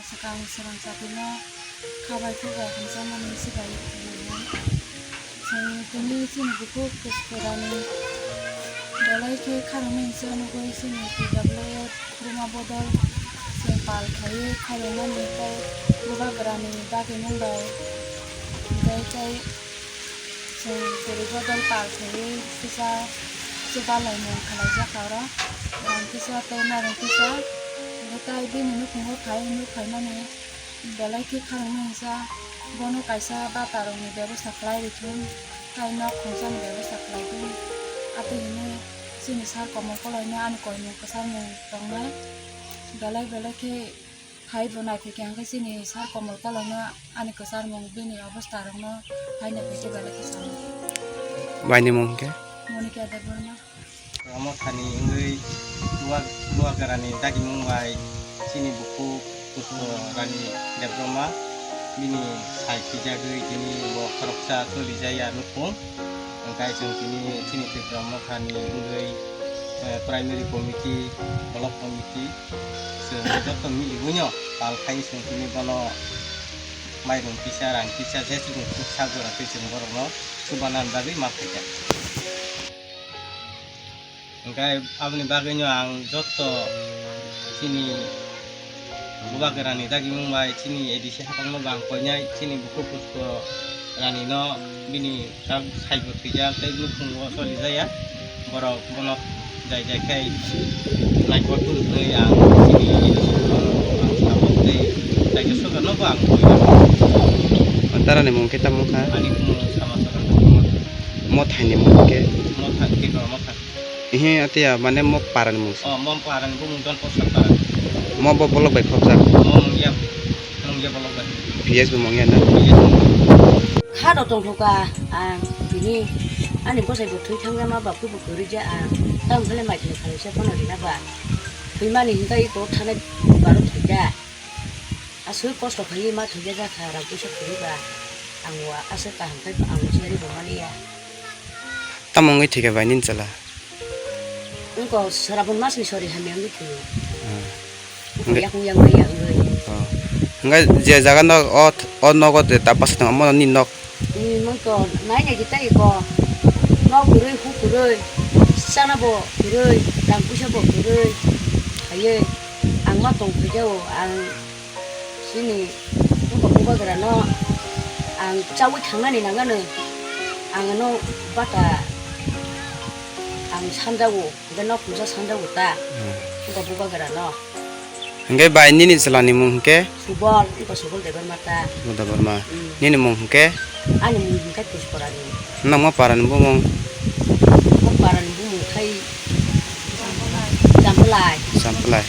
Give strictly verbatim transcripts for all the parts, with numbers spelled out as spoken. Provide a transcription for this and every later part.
Swkang swrang chatino khabai khubai hamjakmani swbai rwnai. Chwng tini chini bukhuk Puspurani belai khe kharoknai hwnse nugwi chini T W F Ruma Bodol chwng pal khaiwi kharoknani tei bubagrani dagimung bai belai khe Chwng kwrwi bodol pal khaiwi kisa chuba laimung khlaijakha oro. Rang kisa tei narwng kisa. Hwnkhe tai bini nukhungo phai, nuk phaimani belai khe kharoknai hwnsa bono kaisa bata rokni bebosta khlai rwthun, tai nok khungsani bebosta khlai thun. Atwi hwnwi chini sir Komol Koloino ani koimung kwcharmung tongnai. Belai belai khe Hai bo naithok khe hwnkhe chini sir Komol Koloino ani kwcharmung bini obostha rokno hai naithok khe belai khe sao. Baini mung hwnkhe? Monika Debbarma. Roma thani wngwi Bubagrani dagimung bai chini bukhuk Puspurani Debbarma bini sai khijagwi tini bo khoroksa choli jaya nukhung. Hwnkhe chwng tini chini Tipra Mothani wngwi, eh, primary committee, block committee, chwng joto mibuino pal khai chwng tini bono mairung kisa, rang kisa, je chwng kuk sak jora twi chwng borokno chubanani bagwi ma phaikha. Hwnkhe aboni bagwino ang joto chini Bubagrani dagimung bai chini A D C haphangno bo ang koinai, chini bukhuk Puspurani no bini kak saibo thwijak tei nukhungo choli jaya. Borok bono jai jai khai naikol phuru hwnwi ang chini A D C no ang sabo tei raijasabha no bo ang koinai. Tarani mung khe tamo kha? Ani mung Sama Sara. Mo thaini mung khe? Mo thai khe Roma thai. Ihi, atiya, mane mo parani mung se. Oh, mo parani bumung Don Posar para. Mo bo bolok bai khopjak. Mo mungya, mungya bolok bai. P S bo mungya na? P S bo mungya. Kha do tongthokha ang tini ani bwsai bo thwi thangya ma baphu bo kwrwi ja ang. Tamo phale mai thai khalai se bono rina ba. Thwimani hinka iko thanai baro thwida. Aswk kosto khaiwi ma thwija jakha rang puisa kwrwi ba. Ang wa aswk kaham khai ang chiyari bo maliya. Tamo wngwi thwikha bai nini chwla? Wngkha Srabon masni sori hamya wngwi thwio. Hmm. Wngkha yakung yang maya wngwi. Oh. Hwnkhe je jaga no o, o nogo je ta bwsa tongo, omo nini nok? Hmm, wngkha nai nai kitai ko. Nok kwrwi, hu kwrwi, chana bo kwrwi, rang puisa bo kwrwi. Khaiwi ang ma tong phaijao, ang Chini bubagra no ang chawi thangnani nangano, ang no bata ang sanjago, hwnkhe nok khungsa sanjago ta, hmm, bubagra no. Hwnkhe bai nini chwla ni mung hwnkhe? Subol, wngkha Subol Debbarma ta. Subol Debbarma. Hmm. Nini mung hwnkhe? Ani mung hwnkhe Puspurani. Nangma parani bumung? Nangma parani bumung khai Jampalai. Jampalai.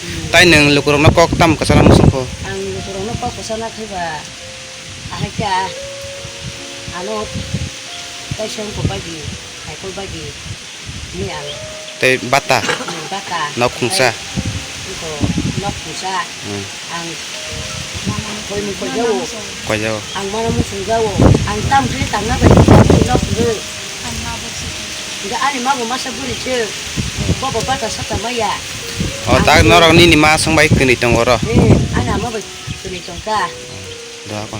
Hmm. Tai nwng lukurokno kok tamo kwchana muchungkho? Ang lukurokno kok kwchana khaiba, ahaikhe ano kaisa wngkha bagi, saikol bagi, hwnwi ang. Tei bata? Hmm, bata. Nok khungsa? Tei wngkha nok khungsa. Hmm. Ang koimung koijao. Koijao. Ang mano muchungjao. Ang tamo khe tangna bai nok kwrwi. Hingke ani ma bo masa bwrwi se. Bo bo bata sata maya. O, tak norok nini ma song bai kwnwi tongo oro. Eh, ani ama bai kwnwi tongkha. Doha kon.